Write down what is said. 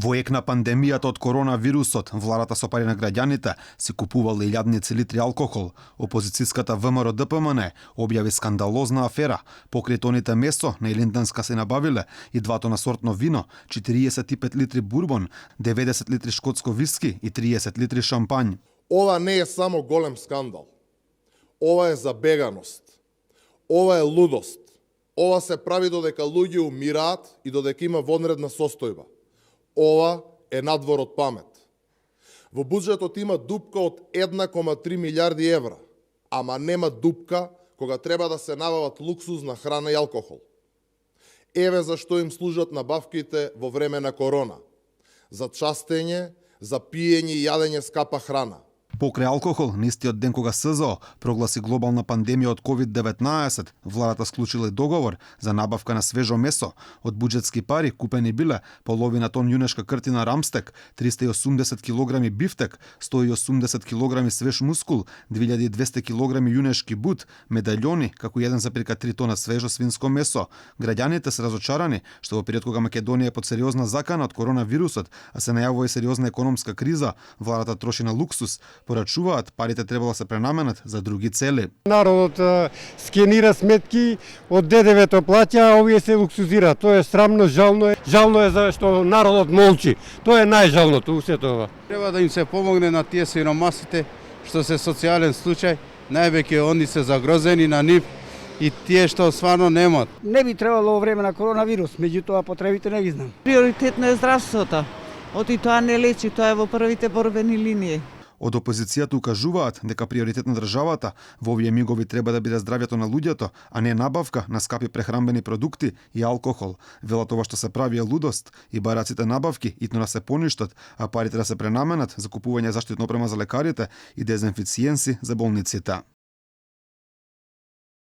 Во ек на пандемијата од коронавирусот, владата со пари на граѓаните си купувала илјадници литри алкохол. Опозицијската ВМРО ДПМН објави скандалозна афера. Покрај тоните месо на Илинденска се набавиле и 2 тона сортно вино, 45 литри бурбон, 90 литри шкотско виски и 30 литри шампањ. Ова не е само голем скандал. Ова е забеганост. Ова е лудост. Ова се прави додека луѓе умираат и додека има вонредна состојба. Ова е надвор од памет. Во буџетот има дупка од 1,3 милиарди евра, ама нема дупка кога треба да се набават луксузна храна и алкохол. Еве зашто им служат набавките во време на корона. За частење, за пиење и јадење скапа храна. Покрај алкохол, на истиот ден кога СЗО прогласи глобална пандемија од COVID-19, владата склучила и договор за набавка на свежо месо. Од буџетски пари купени биле половина тон јунешка кртина рамстек, 380 килограми бифтек, 180 килограми свеж мускул, 2200 килограми јунешки бут, медаљони, како 1,3 тона свежо свинско месо. Граѓаните се разочарани што во период кога Македонија е под сериозна закана од коронавирусот, а се најавува и сериозна економска криза, владата троши на луксус. Порачуваат, парите требало да се пренаменат за други цели. Народот скенира сметки, од ДДВ-то плаќа, а овие се луксузираат. Тоа е срамно, жално е. Жално е зашто народот молчи. Тоа е најжалното у сето ова. Треба да им се помогне на тие сиромасите што се социјален случај, највеќе они се загрозени на нив и тие што стварно немат. Не би требало во време на коронавирус, меѓутоа потребите не ги знам. Приоритетно е здравството. Оти тоа не лечи, тоа е во првите борбени линии. Од опозицијата укажуваат дека приоритет на државата во овие мигови треба да биде здравјето на луѓето, а не набавка на скапи прехранбени продукти и алкохол. Велат ова што се прави е лудост и бараците набавки итно да се поништат, а парите да се пренаменат за купување заштитна опрема за лекарите и дезинфициенси за болниците.